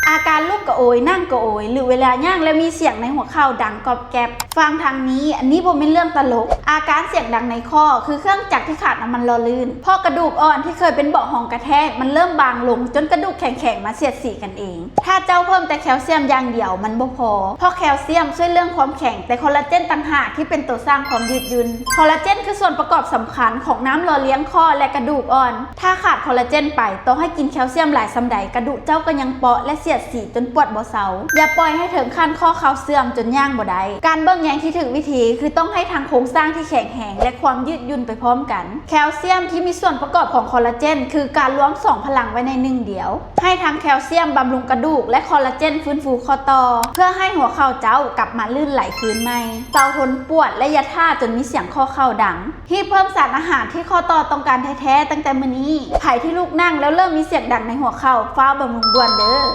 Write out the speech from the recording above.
ອາການລຸກກະໂອຍ, ນັ່ງກະໂອຍ ຫຼືເວລາຍ່າງແລ້ວມີສຽງໃນຫົວເຂົ່າດັງກອບແກັບ. ຟັງທາງນີ້, ອັນນີ້ບໍ່ແມ່ນເລື່ອງຕະຫຼົກ. ອາການສຽງດັງໃນຂໍ້ ຄືເຄື່ອງຈັກທີ່ຂາດນ້ຳມັນຫຼໍ່ລື່ນ. ເພາະກະດູກອ່ອນທີ່ເຄີຍເປັນເບາະຮອງກະແທກ ມັນເລີ່ມບາງລົງ ຈົນກະດູກແຂງໆມາສຽດສີກັນເອງ. ຖ້າເຈົ້າເພີ່ມແຕ່ແຄລຊຽມຢ່າງດຽວມັນບໍ່ພໍ, ເພາະແຄລຊຽມຊ່ວຍເລື່ອງຄວາມແຂງ, ແຕ່ຄໍລາເຈນຕ່າງຫາກທີ່ເປັນໂຕສ້າງຄວາມຍືດຫຍຸ່ນ. ຄໍລາເຈນຄືສ່ວນປະກອບສຳຄັນຂອງນ້ຳຫຼໍ່ລ້ຽງຂໍ້ ແລະ ກະດູກອ່ອນ. ຖ້າຂາດຄໍລາເຈນໄປ, ຕໍ່ໃຫ້ກິນແຄລຊຽມຫຼາຍສ່ຳໃດ, ກະດູກເຈົ້າກໍຍັງເປາະ ແລະ ສຽດສີຈົນປວດບໍ່ເຊົາ. ຢ່າປ່ອຍໃຫ້ເຖິງຂັ້ນຂໍ້ເຂົ່າເສື່ອມຈົນຍ່າງບໍ່ໄດ້. ການເບິ່ງແຍງທີ່ຖືກວິທີ ຄືຕ້ອງໃຫ້ທັງໂຄງສ້າງທີ່ແຂງແຮງ ແລະ ຄວາມຍືດຫຍຸ່ນໄປພ້ອມກັນ. ແຄລຊຽມທີ່ມີສ່ວນປະກອບຂອງຄໍລາເຈນ ຄືການລວມສອງພະລັງໄວ້ໃນໜຶ່ງດຽວ. ໃຫ້ທັງແຄລຊຽມບຳລຸງກະດູກ ແລະ ຄໍລາເຈນຟື້ນຟູຂໍ້ຕໍ່ ເພື່ອໃຫ້ຫົວເຂົ່າເຈົ້າກັບມາລື່ນໄຫຼຄືນໃໝ່. ເຊົາທົນປວດ ແລະ ຢ່າຖ້າຈົນມີສຽງຂໍ້ເຂົ່າດັງ. ຮີບເພີ່ມສານອາຫານທີ່ຂໍ້ຕໍ່ຕ້ອງການແທ້ໆຕັ້ງແຕ່ມື້ນີ້. ໃຜທີ່ລຸກນັ່ງແລ້ວເລີ່ມມີສຽງດັງໃນຫົວເຂົ່າ, ຟ້າວບຳລຸງດ່ວນເດີ້.